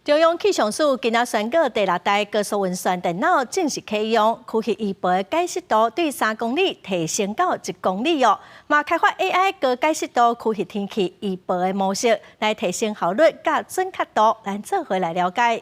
中央氣象署今仔宣告第六代高速運算電腦正式啟用，區域預報的解析度對3公里提升到1公里哦。嘛開發 AI 高解析度區域天氣預報的模式，來提升效率佮準確度。咱做伙來了解。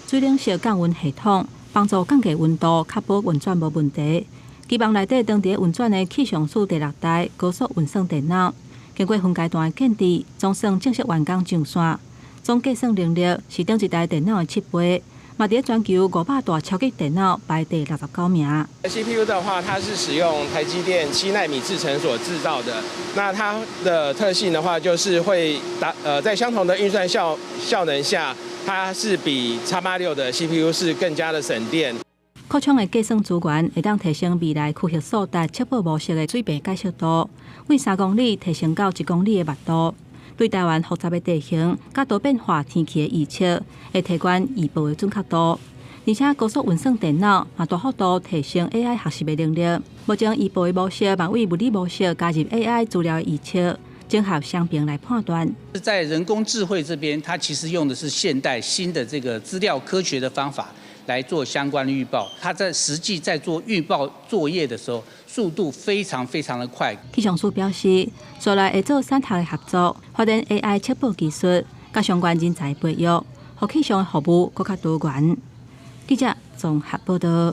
水冷式降溫系統幫助降低溫度，確保運轉無問題。機房內底當佇運轉的氣象署第六代高速運算電腦，經過分階段的建置，總算正式完工上線。總計算能力是頂一代電腦的7倍，嘛佇全球500大超級電腦排第69名。 CPU 的話，它是使用台積電7納米製程所製造的。那它的特性的話，就是會達在相同的運算效能下，它是比 X86的 CPU 是更加的省電。擴充的計算資源會當提升未來區域數值測報模式的水平解析度，為3公里提升到1公里的密度。對台灣複雜的地形佮多變化天氣的預測，會提懸預報的準確度。而且高速運算電腦嘛大幅度提升 AI 學習的能力。目前預報的模式嘛為物理模式加入 AI 資料的預測，整合雙邊來判斷。在人工智慧這邊，它其實用的是現代新的這個資料科學的方法來做相關的預報。它在實際在做預報作業的時候，速度非常非常的快。氣象署表示，將來會做產學的合作，發展 AI 測報技術，佮相關人才培育，予氣象的服務閣較多元。記者綜合報道。